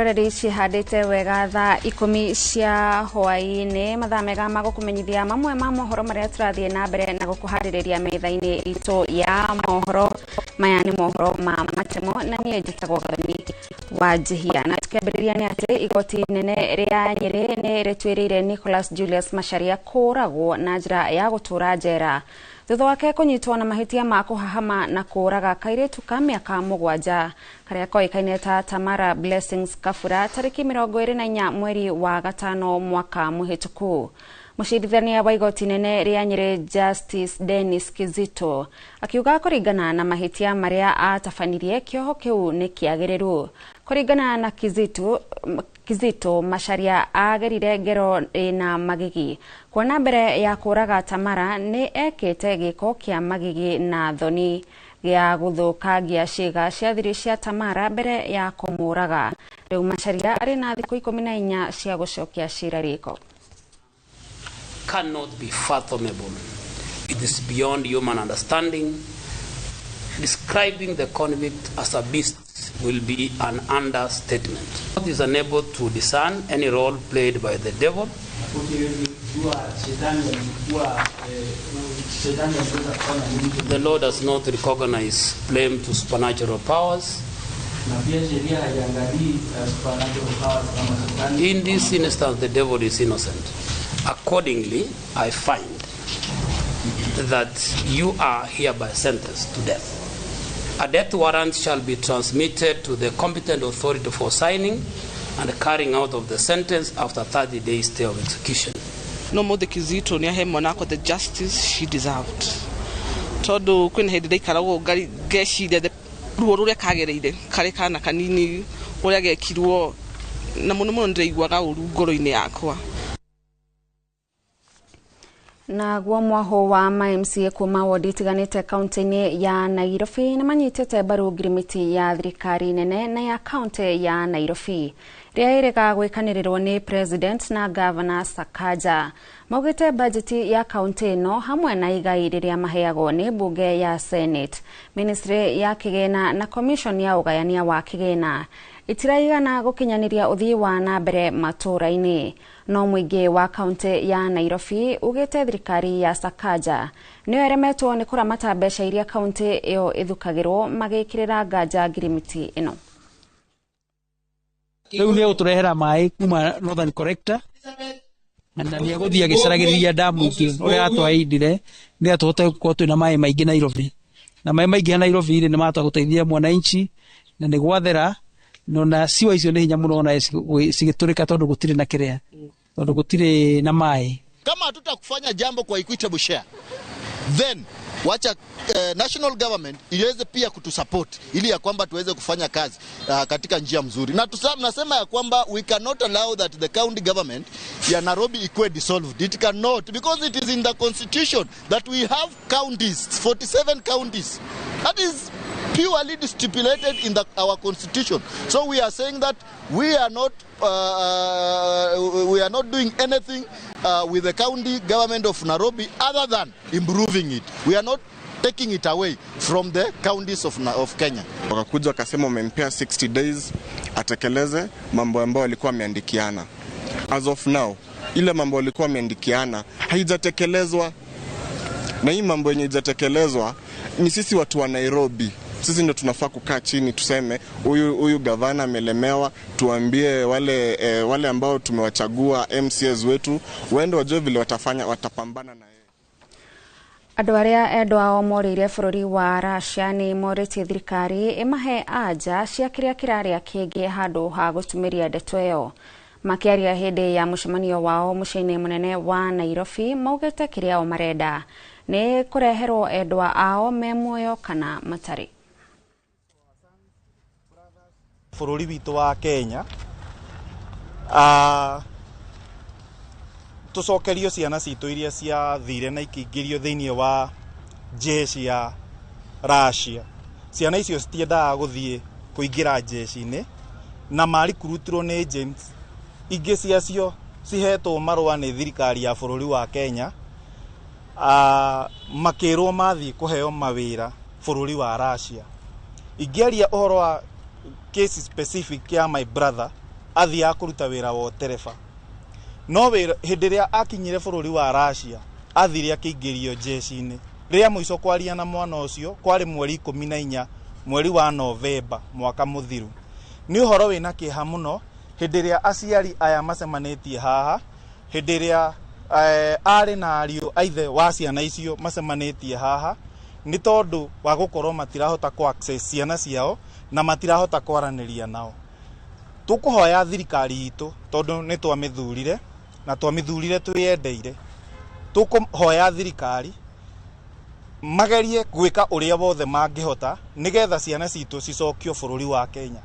Mwĩroreri, cihandĩte wega thaa 10 cia hwaĩ-inĩ, mathaa mega ma gũkũmenyithia mamwe ma mohoro marĩa tũrathiĩ na mbere na gũkũharĩrĩria metha-inĩ itũ ya mohoro. Maya nĩ mohoro ma matemo na niĩ njĩtagwo Gathoni wa Njihia. Na tukĩambĩrĩria nĩ atĩ igoti nene rĩa Nyĩrĩ nĩ rĩtuĩrĩire Nicholas Julius Macharia kũũragwo na njĩra ya gũtũra njera thutha wake kũnyitwo na mahĩtia ma kũhahama na kũũraga kairĩtu ka mĩaka 7 karĩa koĩkaine ta Tamara Blessings Kabura tarĩki 24 mweri wa gatano mwaka mũhĩtũku. Mũcirithania wa igoti nene rĩa Nyĩrĩ Justice Dennis Kizito akiuga kũringana na mahĩtia marĩa atabanirie, kĩoho kĩu nĩ kĩagĩrĩru. Kũringana na Kizito, Macharia agerire ngero ĩna magigi kuona mbere ya kũraga Tamara nĩ ekĩte gĩko kĩa magigi na thoni gĩa gũthũkangia ciĩga cia thiri cia Tamara mbere ya kũmũraga. Rĩu Macharia arĩ na thikũ 14 cia gũcokia cira riko. Cannot be fathomable. It is beyond human understanding. Describing the convict as a beast will be an understatement. It is unable to discern any role played by the devil. Kujua shetani alikuwa shetani aliweza kufanya nini. The law does not recognize blame to supernatural powers. Na pia sheria haiangalii supernatural powers kama shetani. In this instance, the devil is innocent. Accordingly, I find that you are hereby sentenced to death. A death warrant shall be transmitted to the competent authority for signing and carrying out of the sentence after 30 days stay of execution. No mũthĩ Kizito nĩ ahe mwana wakwa the justice she deserved, tondũ kwĩna hĩndĩ ndaikaragwo ngeciria ruo rũrĩa kagereire karĩ kana kanini, ũrĩa gekirwo na mũno mũno nĩndĩraiguaga ũru ngoro-inĩ yakwa. Naguo mwaho wa ma MCA kuma wodi itiganĩte kaunti-inĩ ya Nairobi nĩ manyitĩte mbaru ngirimiti ya thirikari nene na ya kaunti ya Nairobi rĩa ĩrĩga gwĩkanĩrĩrwo nĩ president na governor Sakaja. Maugĩte bajeti ya kaunti ĩno hamwe na igai rĩrĩa maheagwo nĩ mbunge ya Senate, ministry ya kĩgĩna na commission ya ũgayania wa kĩgĩna itiraigana gũkinyanĩria ũthii wa na mbere matũũra-inĩ. No mũingĩ wa kaunti ya Nairobi ugĩte thirikari ya Sakaja nĩyo ĩremetwo nĩ kũramata mbeca iria kaunti ĩyo ĩthukagĩrwo, magĩkĩrĩra nganja ngirimiti ĩno. Rĩu nĩ egũtũrehera maĩ kuma Northern Collector na nĩ egũthiĩ agĩcaragĩrĩria damu ingĩ ũrĩa atwaindire nĩgetha tũhote gũkorwo twĩna maĩ maingĩ Nairobi. Na maĩ maingĩ Nairobi rĩ, nĩ mahota gũteithia mwananchi na nĩ gwathera nona ciwa icio nĩ hinya mũno ona cigĩtũrĩka tondũ gũtirĩ na kĩrĩa, tondũ gũtirĩ na maĩ. Kama hatutakufanya jambo kwa equitable share, then wacha national government iweze pia kutusupport ili ya kwamba tuweze kufanya kazi katika njia mzuri. Na nasema ya kwamba we cannot allow that the county government ya Nairobi ikuwe dissolved. It cannot, because it is in the constitution that we have counties, 47 counties. That is purely stipulated in our constitution. So we are saying that we are not doing anything with the county government of Nairobi other than improving it. We are not taking it away from the counties of Kenya. Wakakuja wakasema wamempea 60 days atekeleze mambo ambayo walikuwa wameandikiana. As of now, ile mambo walikuwa wameandikiana haijatekelezwa. Na hii mambo yenye haijatekelezwa ni sisi watu wa Nairobi. Sisi ndio tunafaa kukaa chini tuseme huyu gavana amelemewa, tuambie wale ambao tumewachagua MCAs wetu waende wajue vile watafanya, watapambana na yeye. Andũ arĩa endwa ao morĩire bũrũri wa Russia nĩ morĩtie thirikari ĩmahe anja cia kĩrĩa kĩrarĩa kĩngĩ handũ ha gũtumĩria ndeto ĩyo. Makĩaria hĩndĩ ya mũcemanio wao mũciĩ-inĩ mũnene wa Nairobi, maugĩte kĩrĩa o marenda nĩ kũreherwo endwa ao me muoyo kana matarĩ. Bũrũri witũ wa Kenya, tũcokerio ciana citũ iria ciathire na ikĩingĩrio thĩinĩ wa jeshi ya Russia. Ciana icio citiendaga gũthiĩ kũingĩra jeshi-inĩ na marikurutirwo nĩ agents. Ingĩ ciacio cihetwo marũa nĩ thirikari ya bũrũri wa Kenya, makĩrwo mathiĩ kũheo mawĩra bũrũri wa Russia. Ingĩaria ũhoro wa case specific ya my brother, Athiaga kũruta wĩra wa ũtereba, no wĩra hĩndĩ ĩrĩa akinyire bũrũri wa Russia athire akĩingĩrio jeshi-inĩ. Rĩa mũico kwaria na mwana ũcio kwarĩ mweri 14 mweri wa Novemba mwaka mũthiru. Nĩ ũhoro wĩna kĩeha mũno hĩndĩ ĩrĩa aciari aya macemanĩtie haha, hĩndĩ ĩrĩa arĩ na ariũ a ithe wa ciana icio macemanĩtie haha, nĩ tondũ wa gũkorwo matirahota kũ access ciana ciao na matirahota kwaranĩria nao. Tũkũhoya thirikari itũ, tondũ nĩ twamĩthurire na twamĩthurire twĩyendeire, tũkũhoya thirikari magerie gwĩka ũrĩa wothe mangĩhota nĩgetha ciana citũ cicokio bũrũri wa Kenya.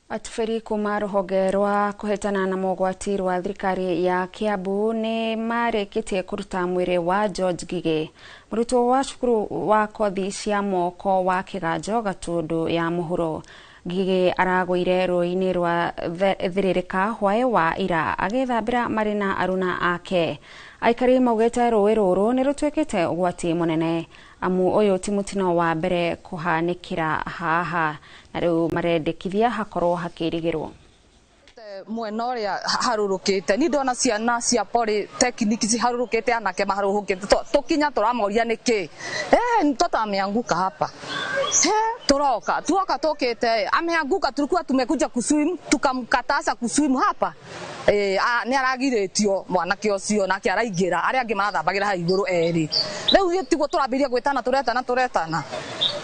Atubĩri kuma rũhonge rwa kũhĩtana na mogwati rwa thirikari ya Kiambu nĩ marĩkĩtie kũruta mwĩrĩ wa George Ngigĩ, mũrutwo wa cukuru wa kothi cia moko wa Kĩganjo Gatundu ya mũhuro. Ngigĩ aragũire rũĩ-inĩ rwa Thĩrĩrĩka hwaĩ wa ira agĩthambĩra marĩ na aruna ake. Aikari maugĩte rũĩ rũrũ nĩ rũtuĩkĩte ũgwati mũnene, amu ũyũ ti mũtino wa mbere kũhanĩkĩra haha, na rĩu marendekithia hakorwo hakĩirigĩrwo. Mwena ũrĩa harũrũkĩte ni ndona ciana cia polytechnic ciharũrũkĩte, anake maharũrũkĩte, tũkinya tũramoria nĩkĩ, mtoto ameanguka hapa, turoka tuoka tũkĩte ameanguka, tulikuwa tumekuja kuswim tukamkataza kuswim hapa, nĩ aragirĩtio mwanake ũcio nake araingĩra, arĩa angĩ marathambagĩra hau igũrũ erĩ. Rĩu tiguo tũrambĩrĩria gwĩtana tũretana tũretana,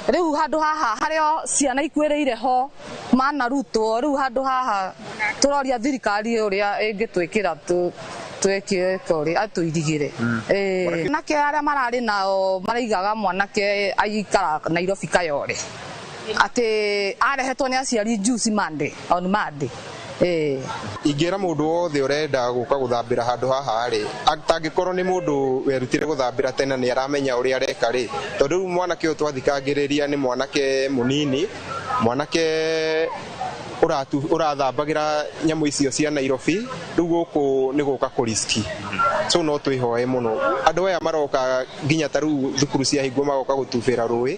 rĩu handũ haha harĩa ciana ikuĩrĩire ho manarutwo, rĩu handũ haha tũroria thirikari ũrĩa ĩngĩtwĩkĩra twĩke ũrĩa atũirigĩre. Nake arĩa mararĩ nao maraigaga mwanake aikara Nairobi Kayore, atĩ arehetwo nĩ aciari juice Monday on Monday. Ingĩra mũndũ wothe ũrenda gũka gũthambĩra handũ haha rĩ, atangĩkorwo nĩ mũndũ werutire gũthambĩra tene nĩ aramenya ũrĩa areka rĩ, tondũ rĩu mwanake ũyũ twathikangĩrĩria nĩ mwanake mũnini, mwanake ũrathambagĩra nyamũ icio cia Nairobi, rĩu gũkũ nĩ gũka kũriski. So no twĩhoe mũno andũ aya maroka nginya ta rĩu thukuru ciahingwo magoka gũtubĩra rũĩ.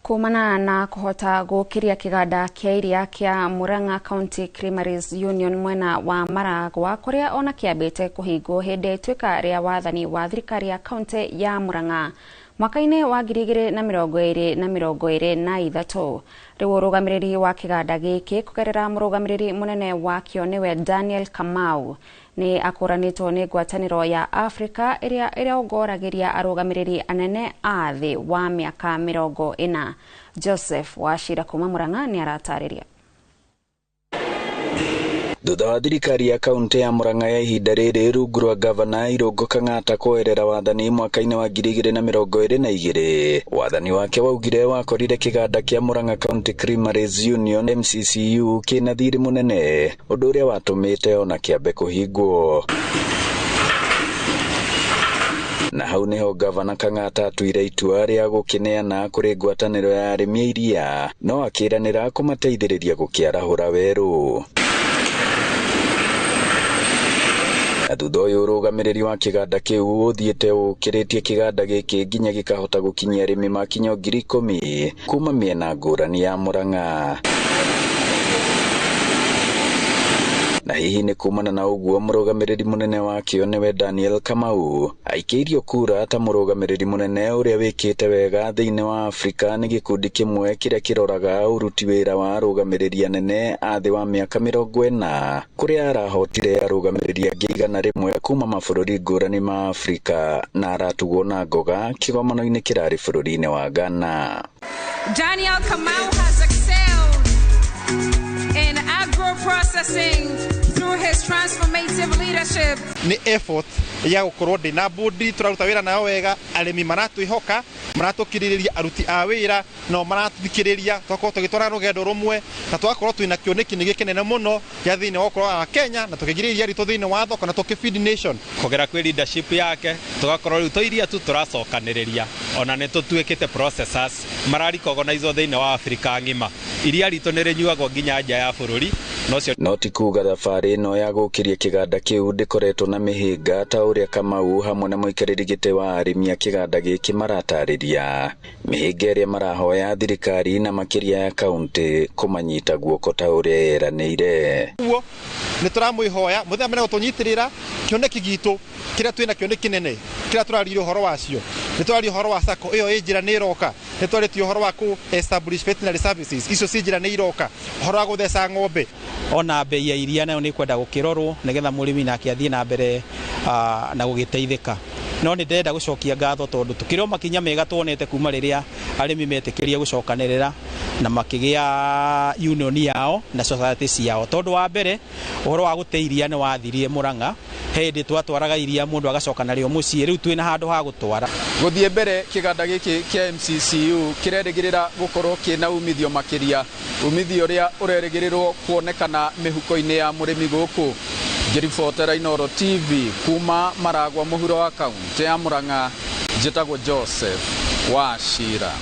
Kumana na kũhota gũkĩria kĩganda kĩa iria kĩa Murang'a County Creameries Union mwena wa Maragwa, kũrĩa ona kĩambĩte kũhingwo hĩndĩ ituĩka rĩa wathani wa thirikari ya kaunti ya Murang'a mwaka-inĩ wa 2023. Rĩu ũrũgamĩrĩri wa kĩganda gĩkĩ kũgerera mũrũgamĩrĩri mũnene wakĩo nĩwe Daniel Kamau nĩ akũranĩtwo nĩ ngwatanĩro ya Afrika ĩrĩa ĩrongoragĩria arũgamĩrĩri anene a thĩ wa mĩaka 40. Joseph Wachira kuma Murang'a nĩ aratarĩria. Thutha wa thirikari ya kaunti ya Murang'a ya ihinda rĩrĩ rungu rwa gavana Irũngũ Kang'ata kweherera wathani mwaka-inĩ wa 2022, wathani wake waugire wakorire kĩganda kĩa Murang'a County Creameries Union MCCU kĩna thirĩ mũnene, ũndũ ũrĩa watũmĩte ona kĩambe kũhingwo. Na hau niho gavana Kang'ata atuire itua rĩa gũkĩneana kũrĩ ngwatanĩro ya arĩmi a iria, no akĩranĩra kũmateithĩrĩria gũkĩarahũra werũ. Na thutha ũyũ ũrũgamĩrĩri wa kĩganda kĩu ũthiĩte ũkĩrĩtie kĩganda gĩkĩ nginya gĩkahota gũkinyia arĩmi makinya 10,000 kuma mĩena ngũrani ya Murang'a. Na hihi nĩ kumana na ũguo mũrũgamĩrĩri mũnene wakĩo nĩwe Daniel Kamau aikĩirio kura ta mũrũgamĩrĩri mũnene ũrĩa wĩkĩte wega thĩinĩ wa Afrika nĩ gĩkundi kĩmwe kĩrĩa kĩroraga ũruti wĩra wa arũgamĩrĩri anene a thĩ wa mĩaka 40, kũrĩa arahotire arũgamĩrĩri angĩ 100 kuma mabũrũri ngũrani ma Afrika na aratugwo na ngoga kĩgomano-inĩ kĩrarĩ bũrũri-inĩ wa Ghana. Daniel Kamau has excelled in agro-processing through his transformative leadership. Ni effort ya gukorwo ndina bodi turaruta wira nayo wega, arimi maratwihoka, maratukiririria aruti a wira no maratuthikiriria, twakorwo tugitwara rugendo rumwe na twakorwo twina kioneki ni gikinene muno ya thiini wa gukorwo wa Kenya na tukigiriria ritu thiini wa thoko na tukifeed nation kugera kwi leadership yake tugakorwo riu toiria tu turacokaniriria ona ni tutuikite processors mararikogonizwo thiini wa Afrika ng'ima iria ritu ni rinyuagwo nginya nja ya bururi. No ti kuga thabarĩ ĩno ya gũkĩria kĩganda kĩu ndĩkoretwo na mĩhĩnga ta ũrĩa Kamau hamwe na mũikarĩri gĩtĩ wa arĩmi a kĩganda gĩkĩ maratarĩria. Mĩhĩnga ĩrĩa marahoya thirikari na makĩria ya kaunti kũmanyita guoko ta ũrĩa yeranĩire. Ũguo nĩ tũramwĩhoya mũthenya mena gũtũnyitĩrĩra kĩoneki gitũ kĩrĩa twĩna kĩo nĩ kĩnene kĩrĩa tũraririe ũhoro wacio. Nĩ tũraria ũhoro wa sacco ĩyo ĩ njĩra nĩ ĩroka, nĩ twarĩtie ũhoro wa kũ establish veterinary services icio ci njĩra nĩ iroka, ũhoro wa gũtheca ng'ombe. Ona bei ya iria nayo nĩ kwenda gũkĩrorwo nĩgetha mũrĩmi nake athiĩ na mbere na gũgĩteithĩka. No nĩ ndĩrenda gũcokia ngatho tondũ tũkĩrĩ o makinya mega tuonete kuma rĩrĩa arĩmi metĩkĩria gũcokanĩrĩra na makĩgĩa union yao na society ciao. Tondũ wa mbere ũhoro wa gũte iria nĩ wathirire Murang'a, he hĩndĩ twatwaraga iria mũndũ agacoka narĩo mũciĩ, rĩu twĩna handũ ha gũtwara. Gũthiĩ mbere kĩganda gĩkĩ kĩa MCCU kĩrerĩgĩrĩra gũkorwo kĩna umithio makĩria, umithio ũrĩa ũrerĩgĩrĩrwo kuonekana mĩhuko-inĩ ya mũrĩmi gũkũ. Ngĩribotera Inooro TV kuma Maragwa mũhuro wa kaunti ya Murang'a, njĩtagwo Joseph Wachira.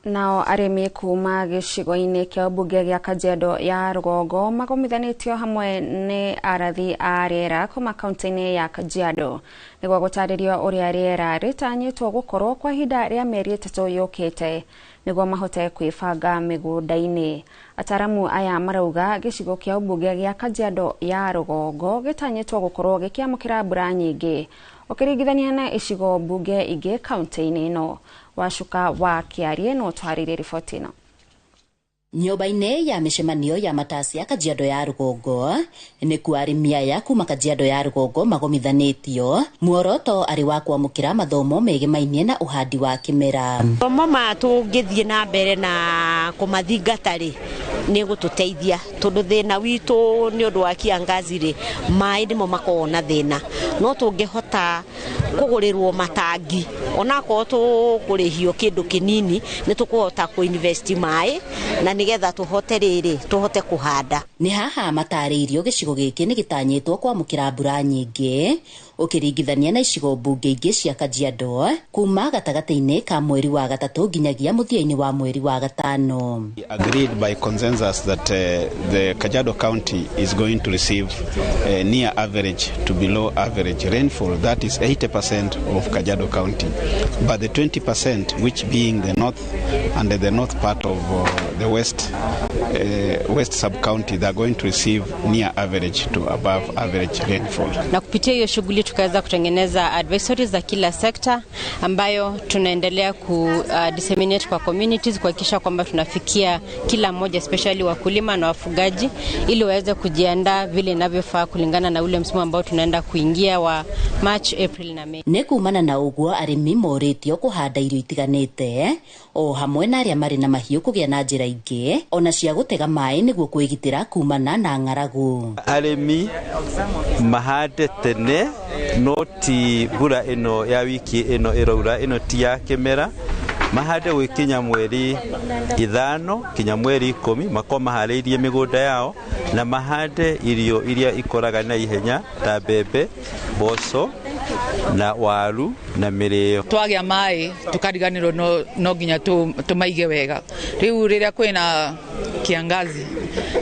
Nao arĩmi kuma gĩcigo-inĩ kĩa mbunge gĩa Kajiado ya rũgongo magomithanĩtio hamwe nĩ arathi a rĩera kuma kaunti-inĩ ya Kajiado nĩguo gũtarĩrio ũrĩa rĩera rĩtanyĩtwo gũkorwo kwa ihinda rĩa mĩeri 3 yũkĩte nĩguo mahote kwĩbanga mĩgũnda-inĩ. Ataramu aya marauga gĩcigo kĩa mbunge gĩa Kajiado ya rũgongo gĩtanyĩtwo gũkorwo gĩkĩamũkĩra mbura nyingĩ ũkĩringithania na icigo mbunge ingĩ kaunti-inĩ ĩno. Wacuka wa Kĩarie no twarĩrie riboti ĩno. Nyũmba-inĩ ya mĩcemanio ya Matasia Kajiado ya rũgongo nĩkuo arĩmi aya kuma Kajiado ya rũgongo magomithanĩtio muoroto arĩ wa kwamũkĩra mathomo megemainie na ũhandi wa kĩmera. Mathomo maya tũngĩthiĩ na mbere na kũmathingata rĩ nĩ gũtũteithia tondũ thĩna witũ nĩ ũndũ wa kiangazi rĩ maĩ nĩmo makoragwo na thĩna, no tũngĩhota kũgũrĩrwo matangi onakorwo tũkũrĩhio kĩndũ kĩnini nĩ tũkũhota kũ-invest maĩ na nĩgetha tũhote rĩrĩ tũhote kũhanda. Nĩ haha matarĩirio gĩcigo gĩkĩ nĩ gĩtanyĩtwo kwamũkĩra mbura nyingĩ ũkĩringithania na icigo mbunge ingĩ cia Kajiado kuma gatagatĩ-inĩ ka mweri wa 3 nginyagia mũthia-inĩ wa mweri wa 5. Agreed by consensus that the Kajiado County is going to receive near average to below average rainfall, that is 80% of Kajiado County, but the 20% which being the north and the north part of the west sub-county, they are going to receive near average to above average rainfall. Na kupitia hiyo shughuli tukaweza kutengeneza advisories za kila sekta ambayo tunaendelea ku disseminate kwa communities kuhakikisha kwamba tunafikia kila mmoja, especially wakulima na wafugaji, ili waweze kujiandaa vile inavyofaa kulingana na ule msimu ambao tunaenda kuingia wa March, April na May. Nĩ kumana na ũguo arĩmi morĩtio kũhanda irio itiganĩte o hamwe na arĩa marĩ na mahiũ kũgĩa na njĩra ingĩ ona cia gũtega maĩ nĩguo kwĩgitĩra kumana na ng'aragu. Arĩmi mahande tene no ti mbura ĩno ya wiki ĩno ĩraura, ĩno ti ya kĩmera, mahande gũgĩkinya mweri 5 kinya mweri 10 makorwo maharĩirie mĩgũnda yao na mahande irio iria ikoraga na ihenya ta mbembe, mboco na waru na mĩrĩo. Twagĩa maĩ tukariganĩrwo no nginya tũmaige wega. Rĩu rĩrĩa kwĩna kiangazi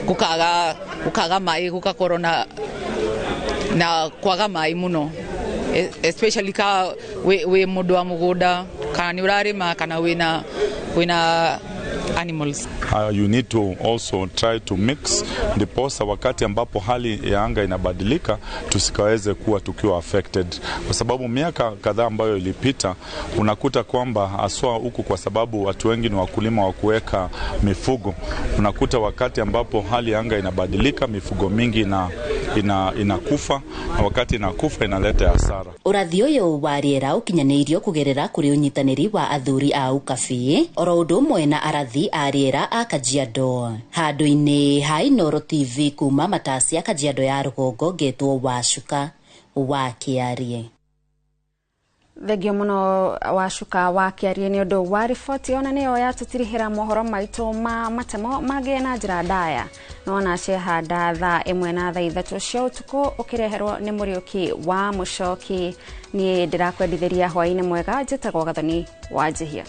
gũkaga maĩ gũgakorwo na kwaga maĩ mũno, especially ka wĩ mũndũ wa mũgũnda kana nĩ ũrarĩma kana wĩna animals. You need to also try to mix ndiposa wakati ambapo hali ya anga inabadilika tusikaweze kuwa tukiwa affected, kwa sababu miaka kadhaa ambayo ilipita unakuta kwamba haswa huku, kwa sababu watu wengi ni wakulima wa kuweka mifugo, unakuta wakati ambapo hali ya anga inabadilika mifugo mingi inakufa, na wakati inakufa inaleta hasara. Ũrathi ũyũ wa rĩera ũkinyanĩirio kũgerera kũrĩ ũnyitanĩri wa athuri a Ukabi oro ũndũ ũmwe na arathi a rĩera a Kajiado. Handũ-inĩ ha Inooro TV kuma Matasia Kajiado ya rũgongo ngetwo Wacuka wa Kĩarie. Thengio muno Wacuka wa Kĩarie nĩ ũndũ wa riboti ona nĩyo yatũtirihĩra mohoro maitũ ma matemo mangĩ na njĩra ndaya. No na cehanda thaa 1 na thaa 3 cia ũtukũ ũkĩreherwo nĩ Mũriũki wa Mũcoki. Niĩ ndĩrakwendithĩria hwaĩ-inĩ mwega, njĩtagwo Gathoni wa Njihia.